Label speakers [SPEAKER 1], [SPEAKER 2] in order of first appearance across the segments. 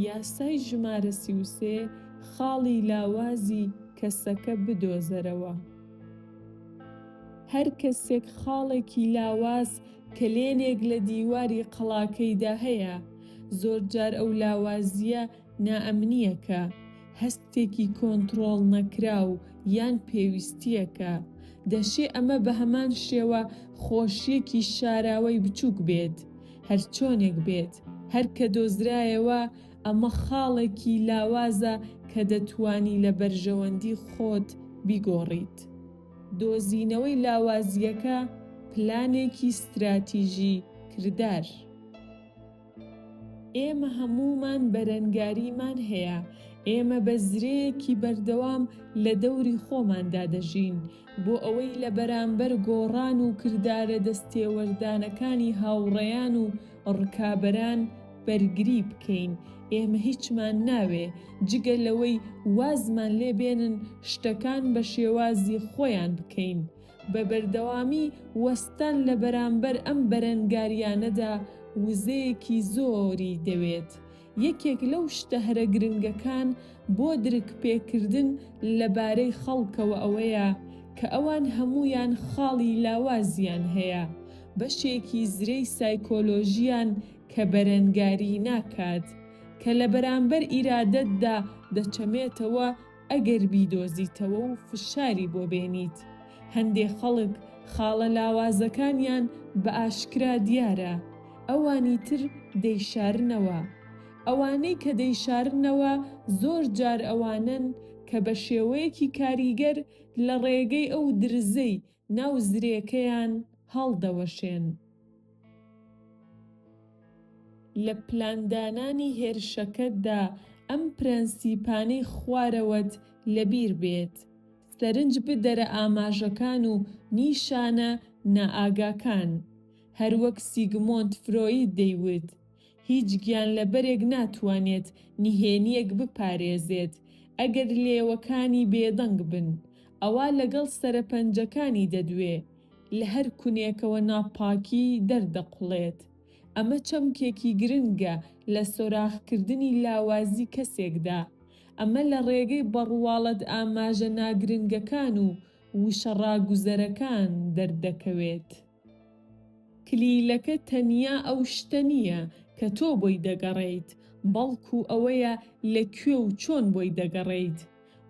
[SPEAKER 1] یاسای ژمارە 33، خاڵی لاوازی کەسەکە بدۆزەرەوە. هەر کەسێک خاڵێکی لاواز کەلێنێک لە دیواری قەڵاکەیدا هەیە، زۆرجار ئەو لاوازییە نائەمنییەکە، هەستێکی کۆنتڕۆڵنەکراو یان پێویستییەکە. دەشێ ئەمە بە هەمان شێوە خۆشییەکی شاراوەی بچووک بێت. هەرچۆنێک بێت، هەر کە دۆزرایەوە، ئەمە خاڵێکی لاوازە کە دەتوانی لە بەرژەوەندی خۆت بیگۆڕیت. دۆزینەوەی لاوازییەکە پلانێکی ستراتیژی کردار. ئێمە هەموومان بەرەنگاریمان هەیە، ئێمە بە زرێیەکی بەردەوام لە دەوری خۆماندا دەژین، بۆ ئەوەی لە بەرامبەر گۆڕان و کردارە دەستێوەردانەکانی هاوڕێیان و ڕکابەران بەرگری بکەین، ئێمە هیچمان ناوێ جگە لەوەی وازمان لێ بێنن شتەکان بە شێوازی خۆیان بکەین. بە بەردەوامی وەستان لە بەرامبەر ئەم بەرەنگاریانەدا وزەیەکی زۆری دەوێت. یەکێک لەو شتە هەرە گرنگەکان بۆ درکپێکردن لە بارەی خەڵکەوە ئەوەیە کە ئەوان هەموویان خاڵی لاوازیان هەیە، بەشێکی زرێی سایکۆلۆژییان کە بەرەنگاری ناکات، کە لە بەرامبەر ئیرادەتدا دەچەمێتەوە ئەگەر بیدۆزیتەوە و فشاری بۆ بێنیت. هەندێ خەڵک خاڵە لاوازەکانیان بە ئاشکرا دیارە، ئەوانی تر دەیشارنەوە. ئەوانەی کە دەیشارنەوە زۆر جار ئەوانەن کە بە شێوەیەکی کاریگەر لە ڕێگەی ئەو درزەی ناو زرێکەیان هەڵدەوەشێن. لە پلاندانانی هێرشەکەتدا ئەم پرەنسیپانەی خوارەوەت لەبیر بێت، سەرنج بدەرە ئاماژەکان و نیشانە نائاگاکان. هەروەک سیگمۆند فرۆید دەیوت، هیچ گیانلەبەرێک ناتوانێت نهێنییەک بپارێزێت ئەگەر لێوەکانی بێدەنگ بن، ئەوا لەگەڵ سەرەپەنجەکانی دەدوێ، لە هەر کونێکەوە ناپاکی دەردەقوڵێت. ئەمە چەمکێکی گرنگە لە سۆراخکردنی لاوازی کەسێکدا. ئەمە لە ڕێگەی بەڕواڵەت ئاماژە ناگرنگەکان و وشە ڕاگوزەرەکان دەردەکەوێت. کلیلەکە تەنیا ئەو شتە نییە کە تۆ بۆی دەگەڕێیت، بەڵکو ئەوەیە لە کوێ و چۆن بۆی دەگەڕێیت.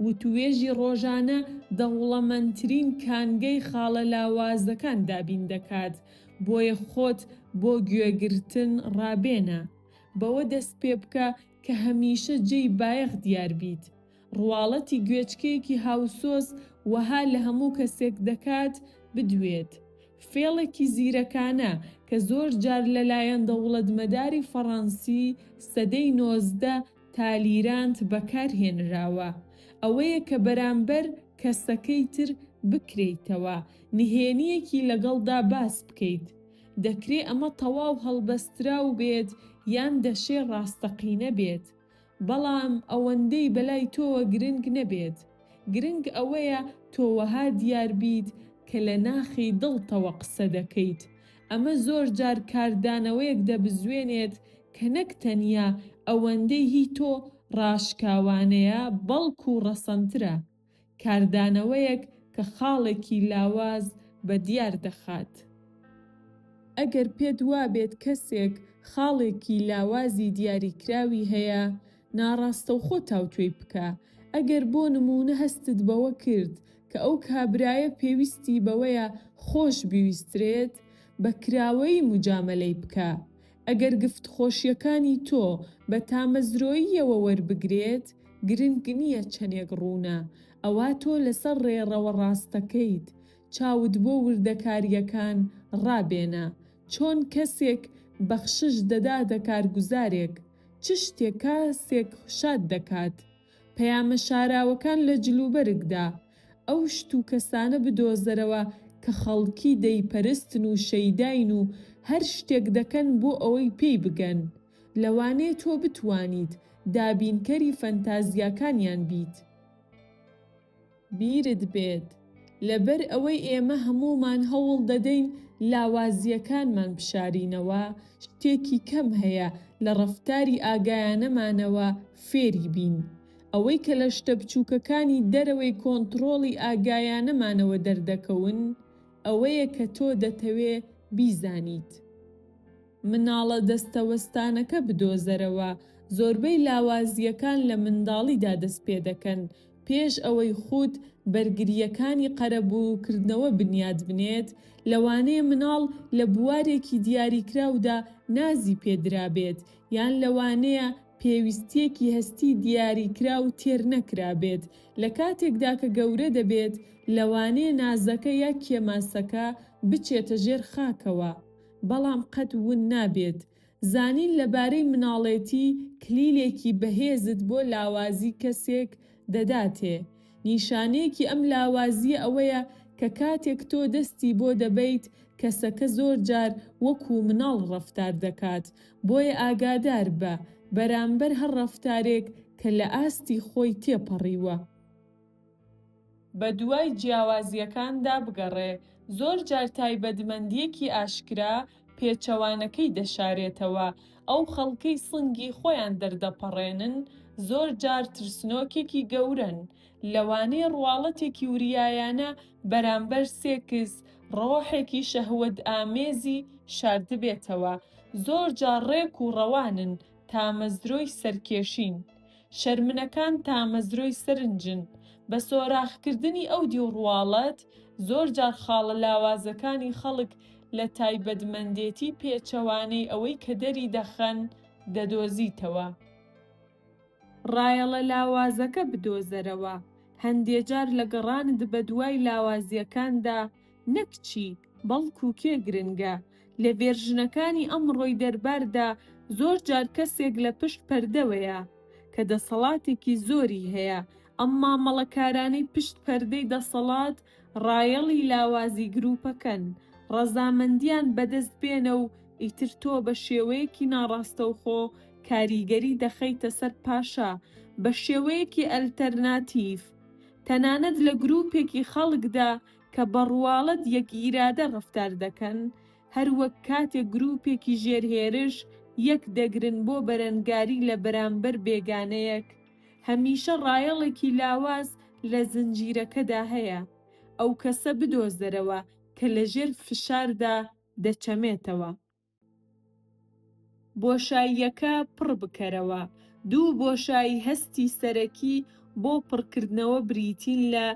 [SPEAKER 1] وتوێژی ڕۆژانە دەوڵەمەندترین کانگەی خاڵە لاوازەکان دابین دەکات، بۆیە خۆت بۆ گوێگرتن ڕابێنە. بەوە دەست پێبکە کە هەمیشە جێی بایەخ دیار بیت. ڕواڵەتی گوێچکەیەکی هاوسۆز وەها لە هەموو کەسێک دەکات بدوێت. فێڵێکی زیرەکانە کە زۆر جار لەلایەن دەوڵەتمەداری فەڕەنسی سەدەی 19 تالیرانت بەکار هێنراوە ئەوەیە کە بەرامبەر کەسەکەی تر بکرێیتەوە نهێنییەکی لەگەڵدا باس بکەیت. دەکرێ ئەمە تەواو هەڵبەستراو بێت یان دەشێ ڕاستەقینە بێت. بەڵام ئەوەندەی بەلای تۆوە گرنگ نەبێت. گرنگ ئەوەیە تۆ وەها دیار بیت کە لە ناخی دڵتەوە قسە دەکەیت. ئەمە زۆر جار کاردانەوەیەک دەبزوێنێت کە نەک تەنیا ئەوەندەی هی تۆ ڕاشکاوانەیە بەڵکو ڕەسەنترە. کاردانەوەیەک کە خاڵێکی لاواز بە دیار دەخات. ئەگەر پێت وابێت کەسێک خاڵێکی لاوازی دیاریکراوی هەیە، ناڕاستەوخۆ تاوتوێی بکە. ئەگەر بۆ نموونە هەستت بەوە کرد کە ئەو کابرایە پێویستی بەوەیە خۆش بویسترێت، بە کراوەیی موجامەلەی بکە. ئەگەر گفتخۆشییەکانی تۆ بە تامەزرۆییەوە وەربگرێت، گرنگ نییە چەندێک ڕوونە، ئەوا تۆ لەسەر ڕێڕەوە ڕاستەکەیت. چاوت بۆ وردەکارییەکان ڕابێنە. چۆن کەسێک بەخشش دەداتە کارگوزارێک؟ چ شتێک کاسێک شاد دەکات؟ پەیامە شاراوەکان لە جلوبەرگدا، ئەو شت و کەسانە بدۆزەرەوە کە خەڵکی دەیپەرستن و شەیداین و هەر شتێک دەکەن بۆ ئەوەی پێی بگەن. لەوانەیە تۆ بتوانیت دابینکەری فەنتازیاکانیان بیت. بیرت بێت. لەبەر ئەوەی ئێمە هەموومان هەوڵ دەدەین لاوازییەکانمان بشارینەوە، شتێکی کەم هەیە لە ڕەفتاری ئاگایانەمانەوە فێری بین. ئەوەی کە لە شتە بچووکەکانی دەرەوەی کۆنتڕۆڵی ئاگایانەمانەوە دەردەکەون، ئەوەیە کە تۆ دەتەوێ بیزانیت. مناڵە دەستەوەستانەکە بدۆزەرەوە، زۆربەی لاوازییەکان لە منداڵیدا دەست پێدەکەن، پێش ئەوەی خود بەرگرییەکانی قەرەبووکردنەوە بنیات بنێت، لەوانەیە مناڵ لە بوارێکی دیاریکراودا نازی پێ درابێت، یان لەوانەیە پێویستییەکی هەستی دیاریکراو تێر نەکرابێت، لە کاتێکدا کە گەورە دەبێت، لەوانەیە نازەکە یا کێماسەکە بچێتە ژێر خاکەوە. بەڵام قەت ون نابێت. زانین لەبارەی مناڵێتی کلیلێکی بەهێزت بۆ لاوازی کەسێک دەداتێ. نیشانەیەکی ئەم لاوازییە ئەوەیە کە کاتێک تۆ دەستی بۆ دەبەیت کەسەکە زۆر جار وەکو مناڵ ڕەفتار دەکات. بۆیە ئاگادار بە بەرامبەر هەر ڕەفتارێک کە لە ئاستی خۆی تێپەڕیوە. بەدوای جیاوازییەکاندا بگەڕێ، زۆرجار تایبەتمەندییەکی ئاشکرا پێچەوانەکەی دەشارێتەوە، ئەو خەڵکەی سنگی خۆیان دەردەپەڕێنن زۆرجار ترسنۆکێکی گەورەن، لەوانەیە ڕواڵەتێکی وریایانە بەرامبەر سێکس ڕۆحێکی شەهوەتئامێزی شاردبێتەوە، زۆرجار ڕێک و ڕەوانن، تامەزرۆی سەرکێشین. شەرمنەکان تامەزرۆی سەرنجن. بە سۆراخکردنی ئەو دیو ڕواڵەت، زۆرجار خاڵە لاوازەکانی خەڵک لە تایبەتمەندێتی پێچەوانەی ئەوەی کە دەری دەخەن، دەدۆزیتەوە. ڕایەڵە لاوازەکە بدۆزەرەوە. هەندێجار لە گەڕانت بەدوای لاوازییەکاندا نەک چی، بەڵکو کێ گرنگە. لە ڤێرژنەکانی ئەمڕۆی دەرباردا زۆر جار کەسێک لە پشت پەردەوەیە کە دەسەڵاتێکی زۆری هەیە، ئەم مامەڵەکارانەی پشت پەردەی دەسەڵات ڕایەڵی لاوازی گروپەکەن، ڕەزامەندیان بەدەست بێنە و ئیتر تۆ بە شێوەیەکی ناڕاستەوخۆ کاریگەری دەخەیتە سەر پاشا بە شێوەیەکی ئەلتەرناتیڤ. تەنانەت لە گروپێکی خەڵکدا کە بە ڕواڵەت یەک ئیرادە ڕەفتار دەکەن، هەر وەک کاتێک گروپێکی ژێر هێرش یەک دەگرن بۆ بەرەنگاری لە بەرامبەر بێگانەیەک، هەمیشە ڕایەڵێکی لاواز لە زنجیرەکەدا هەیە. ئەو کەسە بدۆزەرەوە کە لە ژێر فشاردا دەچەمێتەوە. بۆشاییەکە پڕ بکەرەوە. دوو بۆشایی هەستی سەرەکی بۆ پڕکردنەوە بریتین لە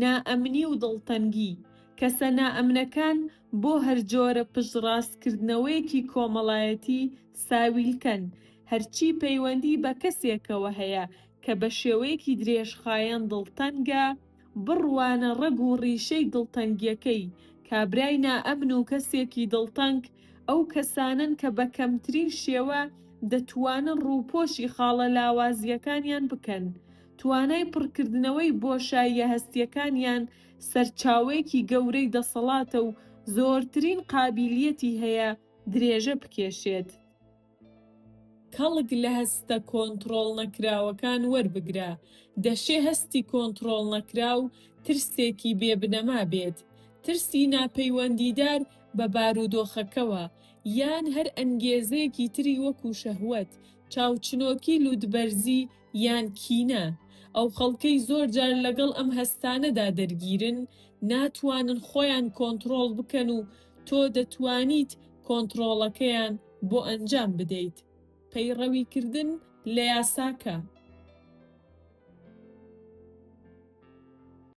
[SPEAKER 1] نائەمنی و دڵتەنگی. کەسە نائەمنەکان بۆ هەرجۆرە پشتڕاستکردنەوەیەکی کۆمەڵایەتی ساویلکەن، هەرچی پەیوەندی بە کەسێکەوە هەیە کە بە شێوەیەکی درێژخایەن دڵتەنگە، بڕوانە ڕەگ و ڕیشەی دڵتەنگیەکەی، کابرای نائەمن و کەسێکی دڵتەنگ ئەو کەسانەن کە بە کەمترین شێوە دەتوانن ڕووپۆشی خاڵە لاوازیەکانیان بکەن، توانای پڕکردنەوەی بۆشاییە هەستیەکانیان سەرچاوەیەکی گەورەی دەسەڵاتە و زۆرترین قابیلیەتی هەیە درێژە بکێشێت. کەڵک لە هەستە کۆنتڕۆڵنەکراوەکان وەربگرە، دەشێ هەستی کۆنتڕۆڵنەکراو ترسێکی بێ بنەما بێت، ترسی ناپەیوەندیدار بە بارودۆخەکەوە، یان هەر ئەنگێزەیەکی تری وەکو شەهوەت، چاوچنۆکی لوتبەرزی یان کینە. ئەو خەڵکەی زۆرجار لەگەڵ ئەم هەستانەدا دەرگیرن، ناتوانن خۆیان کۆنتڕۆڵ بکەن و تۆ دەتوانیت کۆنتڕۆڵەکەیان بۆ ئەنجام بدەیت. پەیڕەویکردن لە یاساکە.